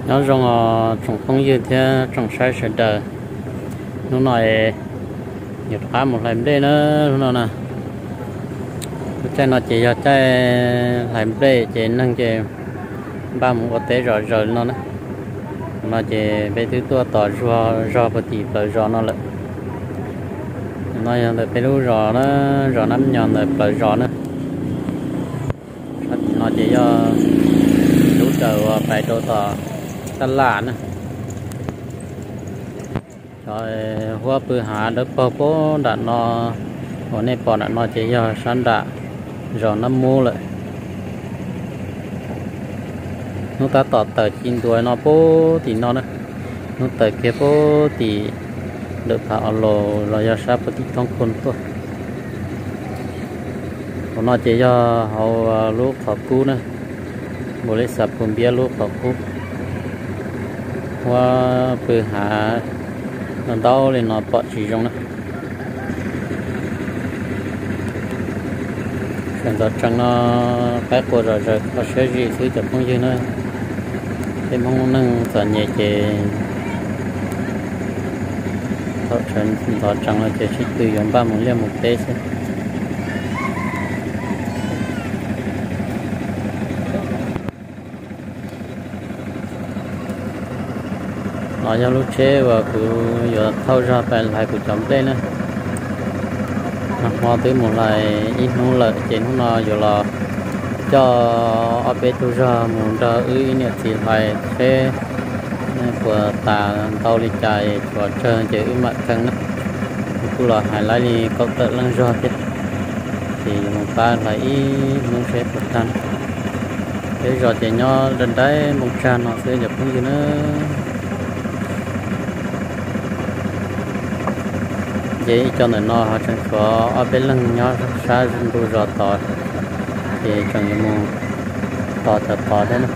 Nyob zoo os tsoom phooj ywg thiab tsoom saib sawv daws. Hnub no es yuav rov qab mus hlais nplej na, hnub no na. Lub caij no ces yog caij hlais nplej ces neeg ces npaj mus ua teb zom zaws li no na. No ces peb twb tuaj tos zog puag tim plawv zos no lawm. No yog ntawm peb lub zos na, zos Nab Nyos ntawm plawv zos na. Sab tim no ces yog lub raws uas pais rau tom Tab Laj na. Cov huab pw hav dawb paug puag nram no uas nej pom nram no ces yog sab nram zos Nab Mub lawm. Hnub tab tom tawm ci ntua no puag tim no na, hnub tawm kiag puag tim ntawm phav Os Laus los yog sab puag tim Thoob Khoo tuaj. Hauv no ces yog hauv lub qhov kub na, npaum li Xav Pus Npiab lub qhov kub. Huab pw hav ntau li no pom tsis zoo na. Sawv ntxov tsees no qaib qua zom zaws kho siab zim xwb cov phooj ywg na. Peb Hmoob neej txom nyem ces thaum sawv ntxov tsees no ces sib tw yuav npaj mus liaj mus teb xwb. No yog lub tsheb uas kuv yuav thauj zog pais hlais kuv cov nplej na. Nag hmo twb mus hlais ib hnub lawm ces hnub no yuav los coj ob peb tug zog mus nrog wb ib niam txiv hlais seb puas tas ntau li cas, tshuav tsawg ces wb mam kheej na. Kuv kuj los hais laib li kaum tawm leej zog thiab, ces yuav mus pab hlais ib hnub seb puas tag. Peb zos ces nyob dai dai npoo tsag no xwb cov phooj ywg na. Ces ib co ntawm no ho tseem tshuav ob peb leeg nyob sab ntu zos tod, ces tseem yuav mus tos tod tod thiab na.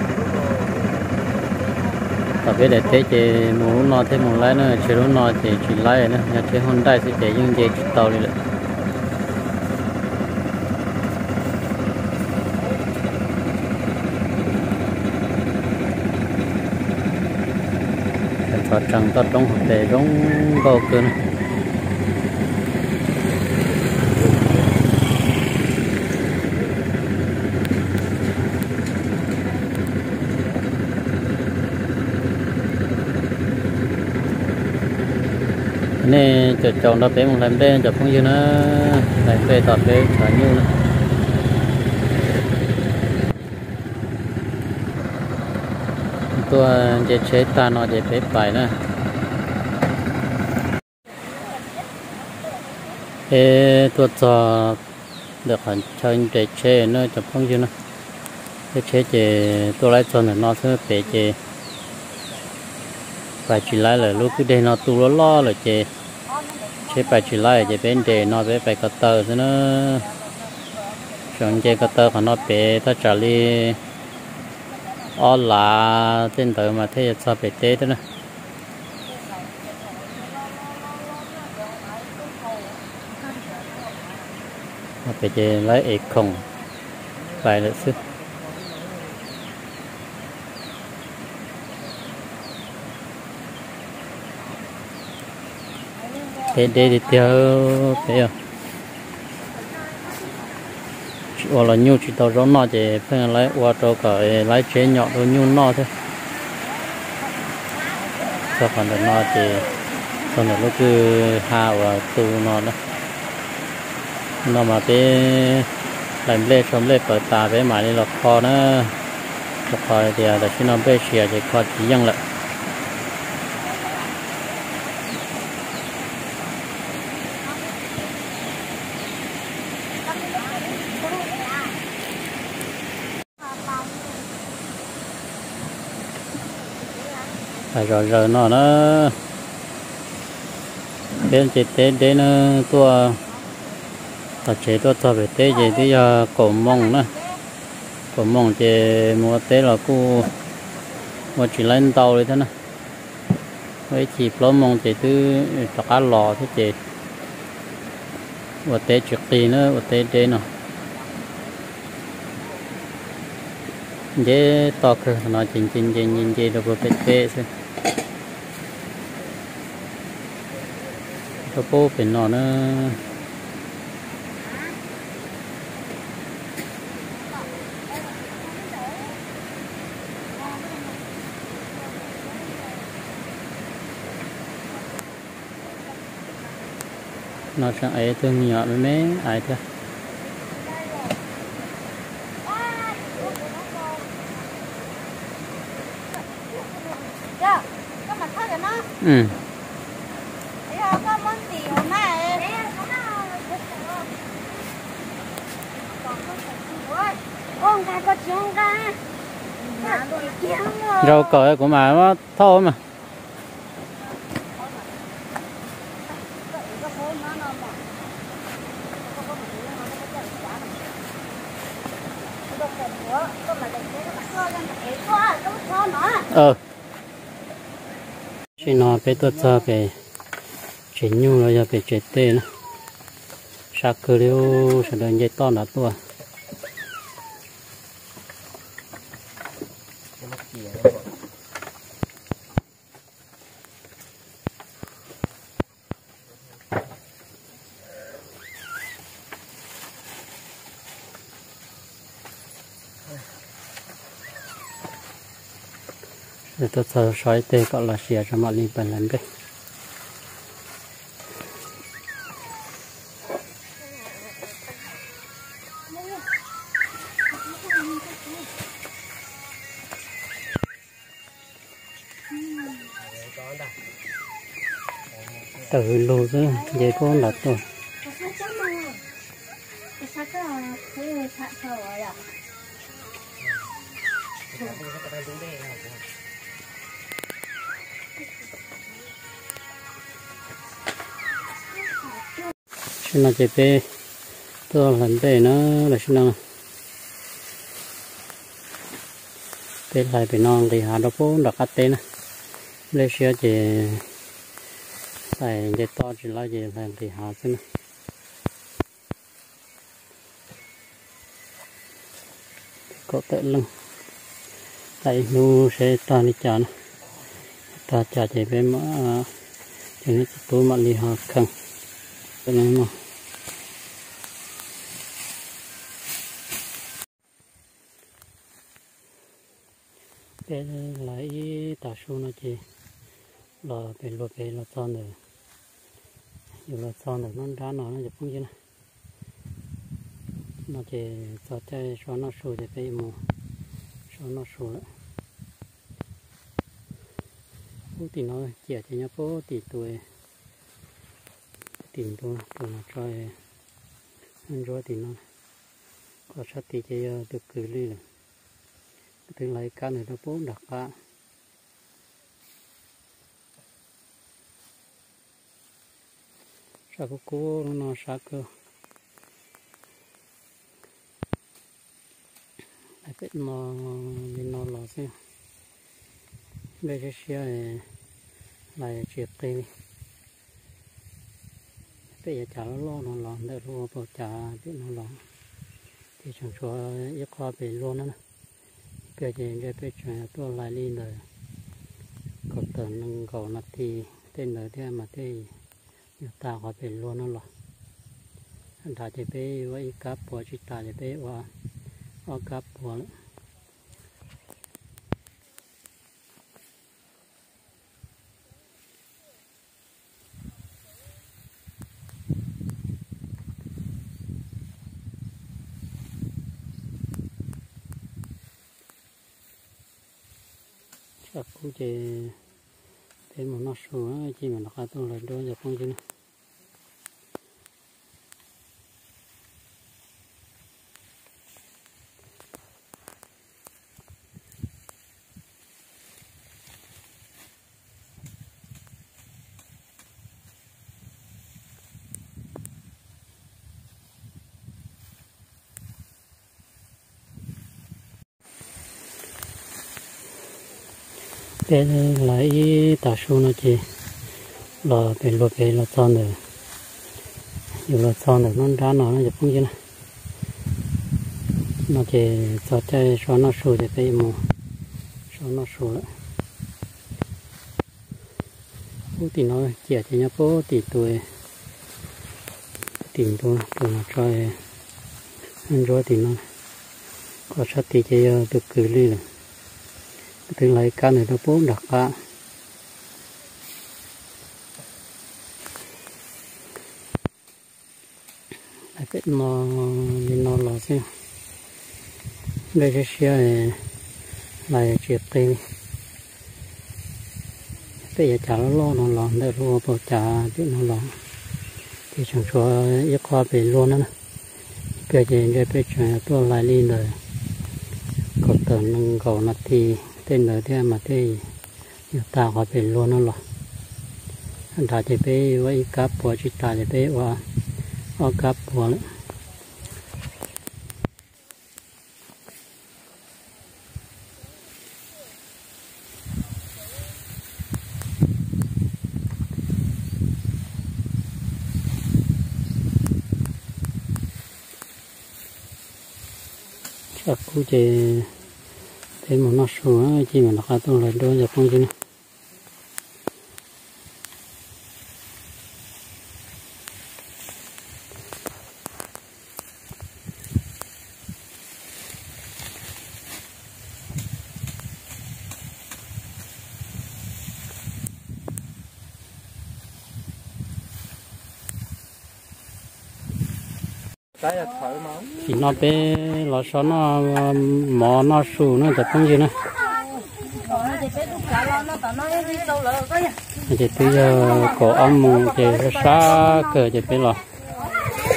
Tom peb daim teb ces mus lub no thiaj mus laib na, tsis lub no ces tsis laib na, yog tsheb hauj nraij xwb ces yeej nce tsis tau li lawm. Sawv ntxov tsees toj roob hauv pes zoo nkauj kawg na. Nej caum caum nrog peb mus hlais nplej cov phooj ywg na, hlais nplej tom peb tshav nyuj na. Tuaj nce tsheb tag no ces peb pais na. Peb tuaj txog ntawm qhov chaw nres tsheb na cov phooj ywg na. Tej tsheb ces tuaj laib txog ntawm no xwb, pem ces pais tsis laib lawm, lub kwj deg no tu loj loj lawm ces tsheb pais tsis laib ces peb nres no peb pais ko taw xwb na. Tseem nce ko taw qhov no pem thaj tsam li ob lav tej ntawd mas thiaj yuav txog pem teb thiab na. Pem ces laib ev khoom pais lawm xwb. Teb deb tiag tiag peb. Tsis ua los nyuj tsis tau zaub noj ces pheej laib ua rau kom laib tsheb nyom rau nyuj noj thiab. Txog qhov ntawm no ces txog ntawm lub kwj ha uas tu no na. No mas peb hlais nplej, sau nplej pawv tas peb mam li los kho na. Rau qhov tias tam sim no nplej siav ces kho tsis yeej lawm. Pais zom zaws no na. Peb ces teb deb na, tuaj tom tsev tuaj txog pem teb ces twb yog kaum moos na. Kaum moos ces mus ua teb los kuj ua tsis laib ntau li thiab na. Ua ib chim plaub moos ces twb rov qab los thiab ces ua teb tsis qis na, ua teb deb no. Nce toj kawg no ces nce nce nce nce rau puag pem teb xwb. Rau puag pem no na. No tseem ev tug me nyuam me me aiv thiab. Nrau kom kuv mam thauj mas. Tam sim no peb tuaj txog pem tsev nyuj los yog pem tsev tej na. Sab kawg li, sawv daws nce toj nrad tuaj. Tuaj txog so ib teg kom los sia tso mam li pais hlais nplej. Tawm hws lug xwb nce puag nram tuaj. Tam sim no ces peb tuaj hlais nplej na, tam sim no peb hlais pem no nqis hav rau puag nram qab teb na. Nplej siab ces hlais nce toj tsis laib ces hlais nqis hav xwb na. Kaum tawm leej, hlais ib hnub seb tog li cas na. Tog cas ces peb mam, ces neb tub mam li ho kheej. Peb hlais ib tav su no ces los pem luag pem los txog ntawm, yuav los txog ntawm nruab nrab no no cov phooj ywg na. No ces txog caij so noj su ces peb yuav mus so noj su lawm. Ub tim no ciam ces nyob puag tim tus, tim ntua tus no tso ntsuab tim no. Qhov sab tid ces yog tus kwv li lawm. Twb hlais kab ntawd rau puag nram qab. Sab kub kub no sab kawg. Hlais pem no li no los xwb. Nplej siab siab, hlais tsis qig li. Pem yav cav loj loj no los ntawm lub ua pau cav pem no los, ces tseem tshuav ib qho pem luag no na. Pem ces ntshe peb tseem tuaj hlais li ntawm kaum tawm nees nkaum nas this tej ntawd thiab mas tej yuav tas qhov pem luag no los. Nrad ces peb ua ib kab puas tsis tas ces peb ua ob kab puas lawm. Tshav kub ces peb mus noj su, cia mam rov qab tuaj hlais duab cov phooj ywg na. Peb hlais ib tav su no ces los pem luag pem los txog ntawm, yus los txog ntawm nruab nrab no no cov phooj ywg na. No ces txog caij so noj su ces peb mus so noj su lawm. Pub tim no, ciam ces nyob pub tim tus, tim ntua tus no tso ntsuab tim no. Qhov sab tid ces yog tus kwv li lawm, twb lawv kab ntawd rau pub nram qab. Peb no li no los xwb, nplej siab siab, lais tsis qi li. Peb yav cav loj loj no los ntawm lub ua pau cav pem no los, ces tseem tshuav ib qho pem luag na. Kawg ces ntshe peb tseem tuaj lais li ntawm kaum tawm nees nkaum nas this tej ntawd thiab mas thiaj yuav tag qhov pem luag no los. Nrad ces peb ua ib kab puas, tsis tas ces peb ua ob kab puas lawm. Tshav kub ces peb mus noj su, cia mam rov qab tuaj lawm dua cov phooj ywg na. Tim no peb los so noj mov noj su no cov phooj ywg na. Ces twb yog kaum ob moos ces sab sab kawg ces peb los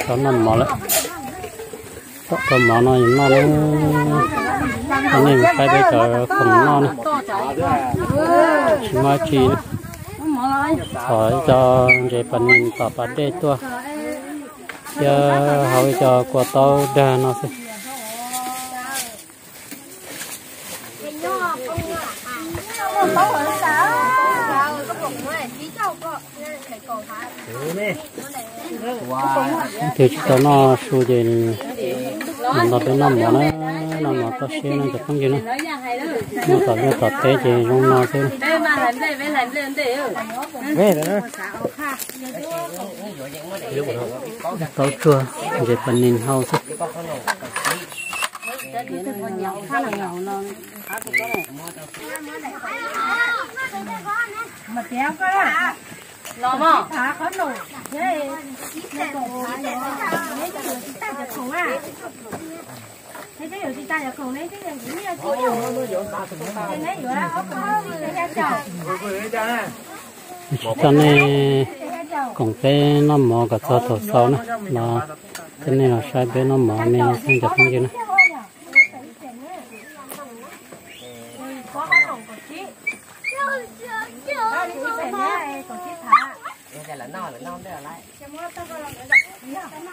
so noj mov lawm. Tom rau mov no yus noj na, nej mus saib peb cov khoom noj na, tsis muaj dab tsi na. Txhom ib co ntses pas nis tom pas dej tuaj, thiab hau ib co kua taub dag no xwb. Twb tsis tau noj su ces nws nto peb noj mov na, noj mov toj siab no cov phooj ywg na. Noj tom liaj tom teb ces zoo no xwb. Taub tsuag, ntses pas nis hau xwb. Tsis tau nej koom peb noj mov kom txog thaum xaus na, los coj nej los saib peb noj mov me no xwb cov phooj ywg na.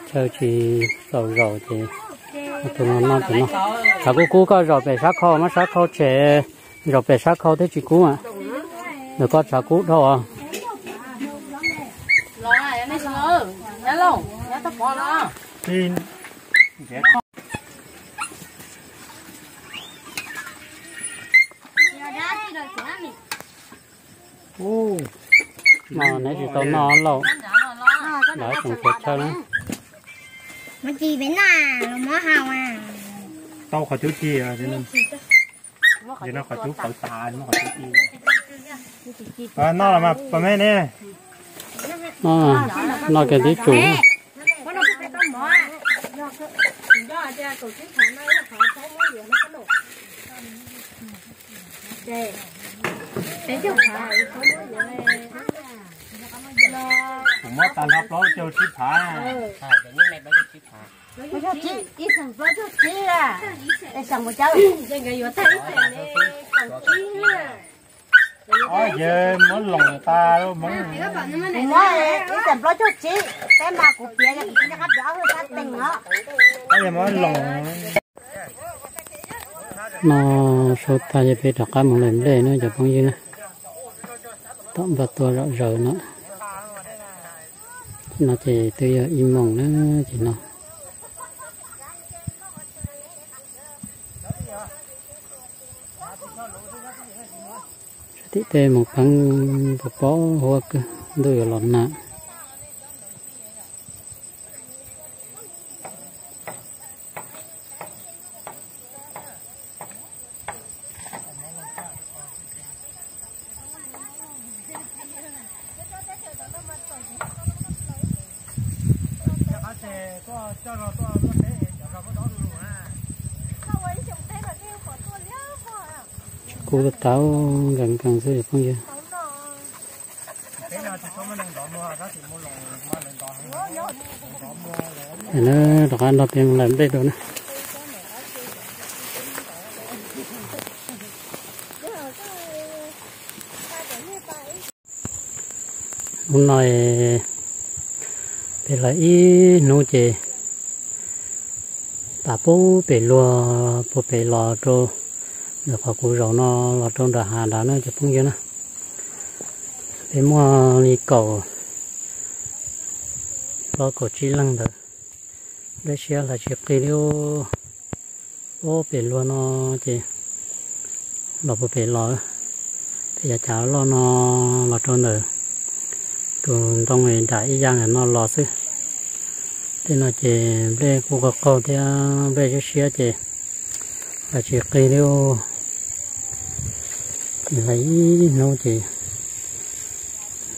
Chaw tsis txaus zaum ces tus no noj tus no. Tshav kub kub koj zaum pem sab khau, muab sab khau tshem, zaum pem sab khau thiaj tsis kub mas. Ntawm koj tshav kub dhau os. No neb tsis tau noj lauj, lawv tseem khiav chaw na. Tau qhov cub ci, no qhov cub qhawv tas, qhov cub ci. Noj los mas pas me ne. Noj kiag tib tsum. Kuv muab tag nrho plaub caug tsib phav. Ib xeem plaub caug tsib, es xeem mus cawb. Ob yawg muab loos tas, kuv muab ib xeem plaub caug tsib, peb mas kuv piav yog kuv tsis nco qab piav ob hwj sab teeg os. Ob yawg muab loos. No sau tag ces peb rov qab mus lawm nplej na cov phooj ywg na. Tom npaj tua zom zaws no. No ces twb yog ib moos na, ces no. Tim tej mus pheeb pos pos huab kawg, ntuj yuav los nag. Tsis kub tau, nkees nkees xwb phooj ywg. Rov qab nrog peb mus lawm nplej dua na. Hnub no peb lawm ib hnub ces tas pub pem luag puag pem los rau ntawm qhov kuv zaum no los rau nram hav nrad na cov phooj ywg na. Peb muaj li kaum plaub kaum tsib leeg ntawd, nplej siab hlais tsis qi li. Ub, pem luag no ces los puag pem los, pem yav cav loj no los rau ntawm tus ntoo dam ib yam ntawm no los xwb. Tej no ces nplej kuj qaug qaug thiab nplej siab siab ces hlais tsis qi li. Ces hlais ib hnub ces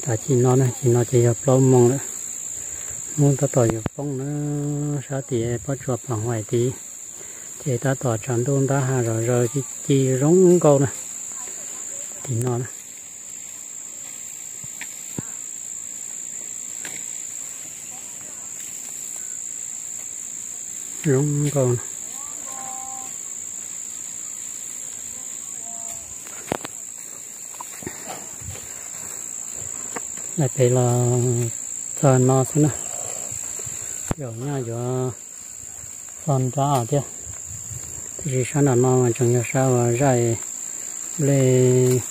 tas cim no na, cim no ces yog plaub moos lawm. Hnub tab tom yuav poob na, sab tim pob tsuas pam huaim tid, ces tab tom tshav ntuj ntab ha zom zaws ci ci zoo nkauj na. Tim no na. Zoo nkauj. Hlais pem los txog no xwb na, zaum nyaj yuav txog nrab thiab. Tiam sis sab nram no mas tseem yog sab uas zaj nplej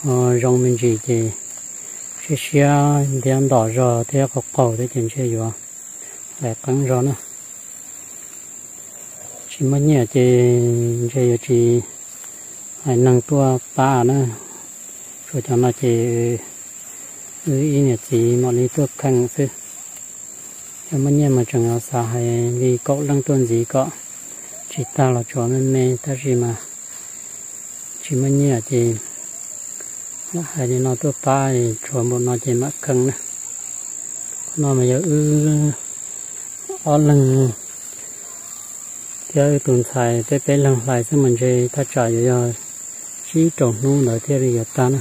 ho zoo me ntsis ces siab siab thiab ntom zog thiab qaug qaug thiab ces ntshe yuav hlais qeeb zog na. Tsis muaj nyiaj ces ntshe yuav tsis hais neeg tuaj pab na. Tsuas cov no ces wb ib niam txiv mam li tuaj kheej xwb. Yog muaj nyiaj mas tseem yuav xav hais li kaum leej tuaj ntxiv kom tsis tag los tsuas me me, tab sis mas tsis muaj nyiaj ces hais li no tuaj pab, tshuav npaum no ces mam kheej na. Qhov no mas yog wb ob leeg thiab wb tus ntxhais peb peb leeg hlais xwb mas ntshe thaj tsam yuav yog tsib rau hnub ntawd thiaj li yuav tag na.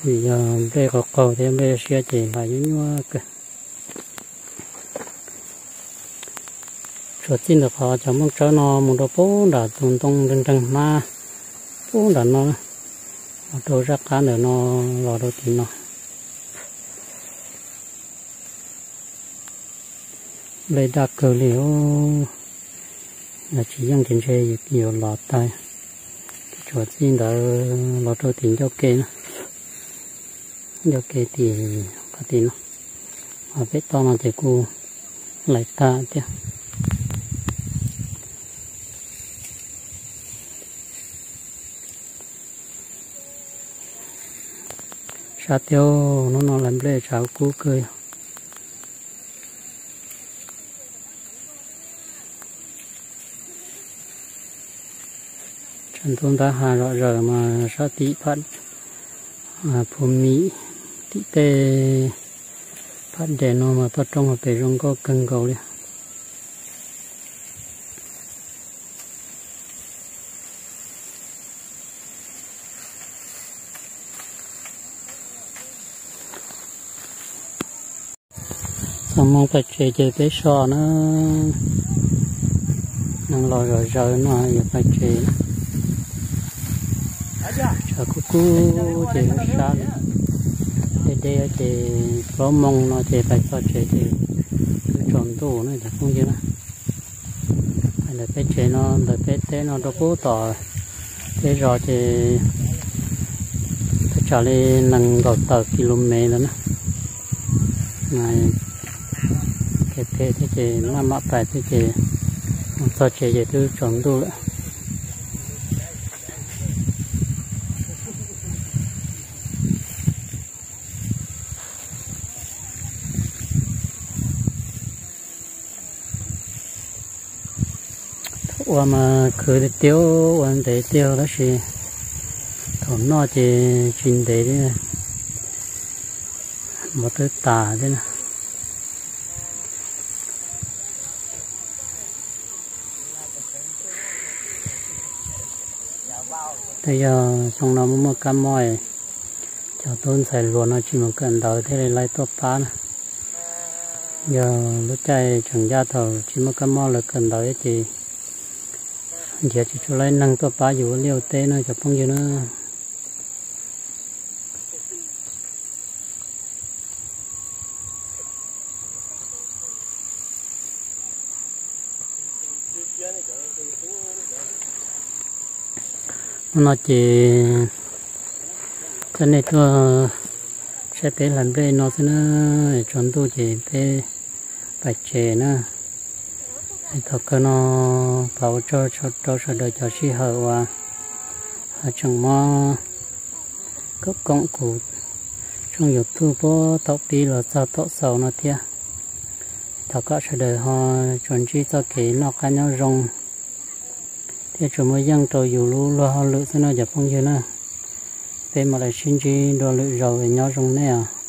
Vim yog nplej qaug qaug thiab nplej siab ces hlais nyuaj nyuaj kawg. Tshuav txij ntawm qhov cov Moob Tsawb no mus rau pub nram tus ntoo nreeg nreeg hmab pub nram no, los rau zaj qab ntawm no los rau tim no. Nplej daj kawg li os. Yog tsis yeej ces ntshe yuav los tag. Tshuav txij ntawd los rau tim ncauj ke na, ncauj ke tim qhov tim no, ho pem toj no ces kuj hlais tag thiab. Sab tiag, hnub no hlais nplej tshav kub kawg. Tshav ntuj ntab ha zom zaws mas sab tim Phu Mim tim tej phab dej no mas toj roob hauv pes zoo nkauj kawg nkaus li. Txog moo pais tsev ces peb so na, neeg los zom zaws no yuav pais tsev. Tshav kub kub ces sab li, deb deb ces plaub moo no ces pais txog tsev ces twb tsaus ntuj na cov phooj ywg na. Ntawm peb tsev no, ntawm peb teb no rau pub tom peb zos ces thaj tsam li nees nkaum tawm kis lus mev ntawd na. Phem phem thiab ces maj mam pais thiab ces mus txog tsev ces twb tsaus ntuj lawm. Ua mas khwv tiag tiag, ua ntev tiag tab sis thaum noj ces tsis ntev li, mov twb tas thiab na. Twb yog xyoo no muaj muaj kab mob, cov tub ntxhais hluas no tsis mus kawm ntawv thiaj li lawv tuaj pab na. Yog lub caij tseem ncaj thaum tsis muaj kab mob lawv kawm ntawv ces nrhiav tsis tshua tau neeg tuaj pab yus ua liaj ua teb na cov phooj ywg na. Hnub no ces coj nej tuaj saib peb hlais nplej no xwb na, tsaus ntuj ces peb pais tsev na. Thaum kawg no thov ua tsaug rau sawv daws cov sij hawm uas tseem muab koom koom kuv tshooj YouTube puag thaum pib los txog thaum xaus no thiab. Thov kom sawv daws ho tsuas ntsib txoj kev noj qab nyob zoo thiab tsuas muaj yeej rau yus lub luag hauj lwm xwb no cov phooj ywg na. Peb mam li sib ntsib dua lwm zaus, nyob zoo nej os.